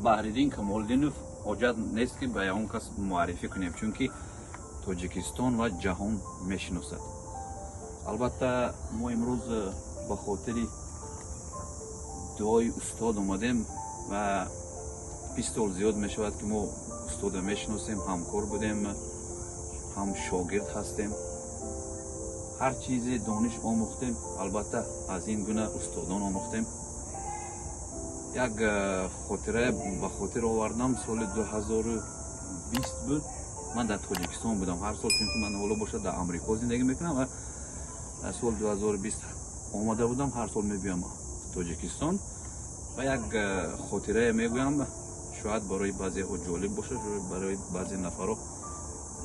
Баҳриддин Камолиддинов ҳоҷат нест, ки ба ягон кас муаррифӣ кунем, чунки Тоҷикистон ва ҷаҳон мешиносад. Албатта, мо имрӯз ба хотири дуои устод омадем ва 20 сол зиёд мешавад, ки мо устода мешиносем, ҳамкор будем, ҳам шогирд ҳастем. Ҳар чизе дониш омӯхтем, албатта, аз ин гуна устодон омӯхтем. Як хотира ба хотир овардам. Соли 2020 буд, ман дар Тоҷикистон будам. Ҳар сол, чунки ман ҳоло бошад дар Амрико зиндагӣ мекунам ва дар соли 2020 омада будам. Ҳар сол мебиём Тоҷикистон ва як хотирае мегӯям, шояд барои баъзеҳо ҷолиб бошад, шояд барои баъзе нафарҳо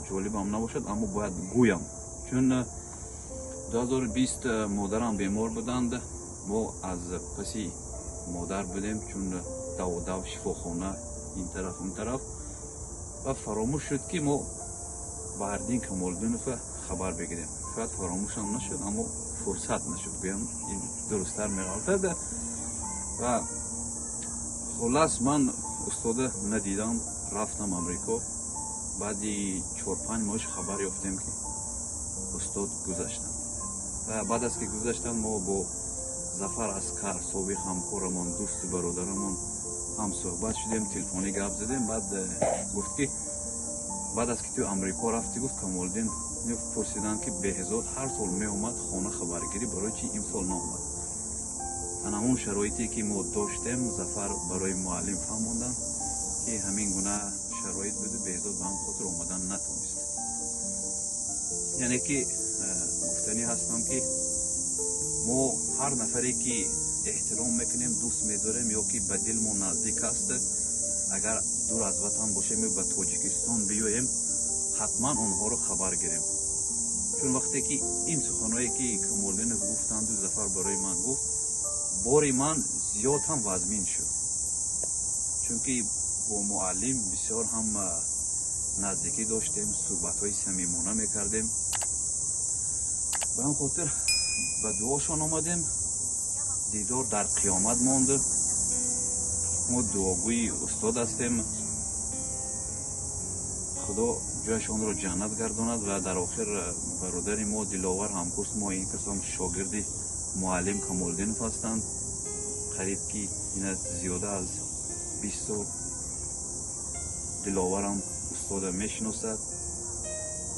ҷолибам набошад, аммо бояд гӯям, чун 2020 модарам бемор буданд. Мо аз паси модар будем, чун даводав, шифохона, ин тараф, он тараф, ва фаромӯш шуд, ки мо Баҳриддин Камолиддинова хабар бигирем. Шояд фаромӯшам нашуд, аммо фурсат нашуд, гӯям, ин дурусттар меғалтад. Ва хуллас, ман устода надидам, рафтам Амрико. Баъди 4-5 моҳ хабар ёфтем, ки устод гузаштанд. Ва баъд аз ки гузаштанд, мо бо Зафар Аскар, собиқ ҳамкорамон, дӯсту бародарамон, ҳам суҳбат шудем, телефонӣ гап задем. Баъд гуфт, ки баъд аз ки ту Амрико рафтӣ, гуфт, Камолиддин пурсиданд, ки Беҳзод ҳар сол меомад хона хабаргирӣ, барои чи имсол наомад? Ҳамон шароите, ки мо доштем, Зафар барои муаллим фаҳмонданд, ки ҳамин гуна шароит буду Беҳзод ба ҳам хотир омадан натонист. Яъне ки гуфтанӣ ҳастам, ки мо ҳар нафаре ки эҳтиром мекунем, дӯст медорем ё ки ба дилмо наздик аст, агар дур аз ватан бошем ё ба Тоҷикистон биёем, ҳатман онҳоро хабар гирем. Чун вақте ки ин суханое, ки Камолиддинов гуфтанду Зафар барои ман гуфт, бори ман зиёд ҳам вазмин шуд, чунки бо муаллим бисёр ҳам наздикӣ доштем, суҳбатҳои самимона мекардем. Ба ҳам хотир ба дуошон омадем. Дидор дар қиёмат монд. Мо дуогӯи устод ҳастем. Худо ҷояшонро ҷаннат гардонад. Ва дар охир, бародари мо Диловар, ҳамкурс мо, ин касом шогирди муаллим Камолиддинов ҳастанд, қариб ки ина зиёда аз 20 сол Диловарам устода мешиносад.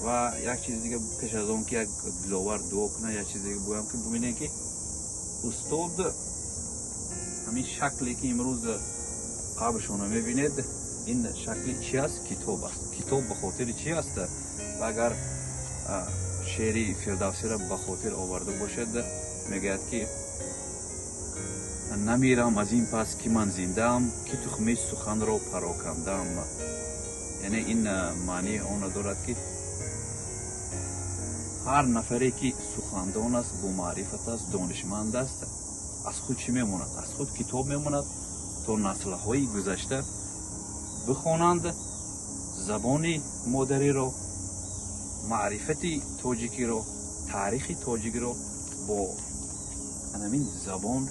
Ва як чизи дига, пеш аз он ки як Диловар дуо кунад, як чизи дига гӯям, ки бубинед, ки устод ҳамин шакле, ки имрӯз қабршонро мебинед, ин шакли чи аст? Китоб аст. Китоб ба хотири чи аст? Ва агар шеъри Фирдавсиро ба хотир оварда бошед, мегӯяд, ки намирам аз ин пас, ки ман зиндаам, ки тухми суханро парокандаам. Яъне ин маънии онро дорад, ки ҳар нафаре, ки сухандон аст, бомаърифат аст, донишманд аст, аз худ чӣ мемонад? Аз худ китоб мемонад, то наслҳои гузашта бихонанд забони модариро, маърифати тоҷикиро, таърихи тоҷикиро бо ҳамин забон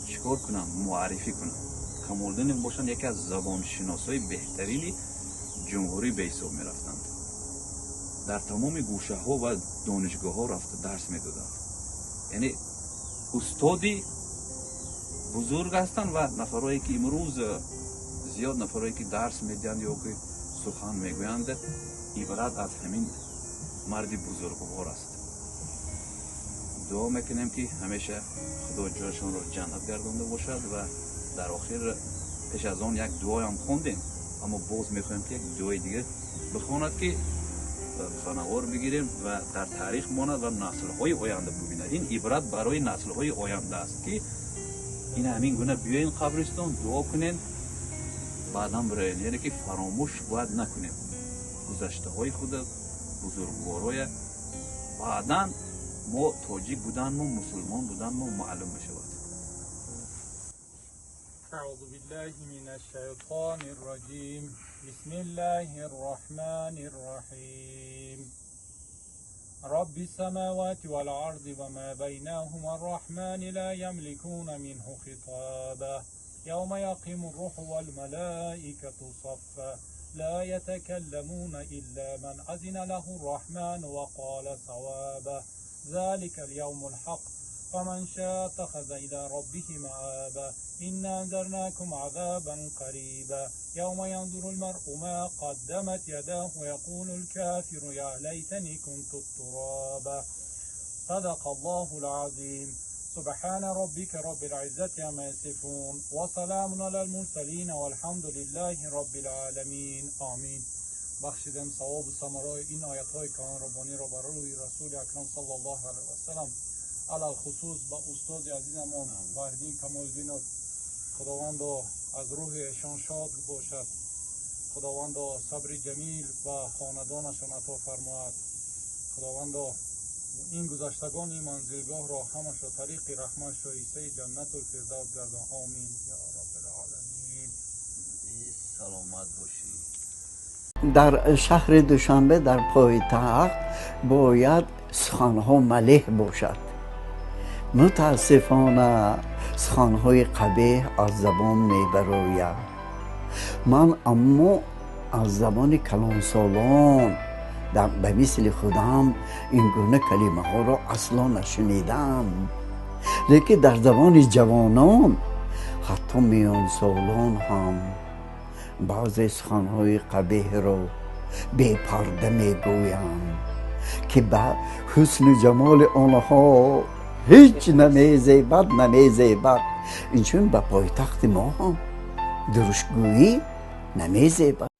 чӣ кор кунанд? Муаррифӣ кунанд. Камолиддинов бошанд, яке аз забоншиносҳои беҳтарини ҷумҳурӣ ба ҳисоб мерафтанд. Дар тамоми гӯшаҳо ва донишгоҳҳо рафта дарс медоданд. Яъне устоди бузург ҳастанд. Ва нафарое, ки имрӯз зиёд нафарое, ки дарс медиҳанд ё ки сухан мегӯянд, ибрат аз ҳамин марди бузургвор аст. Дуо мекунем, ки ҳамеша Худо ҷояшонро ҷаннат гардонда бошад. Ва дар охир, пеш аз он як дуоям хондем, аммо боз мехоҳем, ки як дуои дигар бихонад, ки ба навор бигирем ва дар таърих монад ва наслҳои оянда бубинад. Ин ибрат барои наслҳои оянда аст, ки ин ҳамин гуна биёен қабристон, дуо кунен, баъдан бироен. Яъне ки фаромӯш бояд накунем гузаштаҳои худа, бузургвороя. Баъдан мо тоҷик буданмо, мусулмон буданмо маълум мешавад. أعوذ بالله من الشيطان الرجيم. بسم الله الرحمن الرحيم. رب السماوات والأرض وما بينهما الرحمن لا يملكون منه خطابا. يوم يقيم الروح والملائكة صفا لا يتكلمون إلا من أذن له الرحمن وقال صوابا. ذلك اليوم الحق، فمن شاء اتخذ إلى ربه مآبا. إنا أنذرناكم عذابا قريبا يوم ينظر المرء ما قدمت يداه ويقول الكافر يا ليتني كنت ترابا. صدق الله العظيم. سبحان ربك رب العزة عما يصفون وسلام على المرسلين والحمد لله رب العالمين. آمین. بخشیدن ثواب و ثمرای این آیت های کلام ربانی را بر روی رسول اکرم صلی الله علیه و سلم، علی‌الخصوص با استاد عزیزمان بحرالدین کمالدینов. خداوند از روح ایشان شاد باشد. خداوند صبر جمیل و خاندانشان عطا فرماید. خداوند این گذشتگان این منزلگاه را همش را طریق رحمت شایسته جنت الفردوس گردان. آمین یا رب العالمین. Саломат бошӣ. Дар шаҳри Душанбе, дар пойтахт бояд суханҳо малеҳ бошад. Мутаассифона, суханҳои қабеҳ аз забон мебарояд. Ман аммо аз забони калонсолон ба мисли худам ин гуна калимаҳоро асло нашунидам, лекин дар забони ҷавонон, ҳатто миёнсолон ҳам баъзе суханҳои қабеҳро бепарда мегӯянд, ки ба ҳусну ҷамоли онҳо ҳеҷ намезебад, намезебад. Инчунин ба пойтахти мо ҳам дурушгӯӣ намезебад.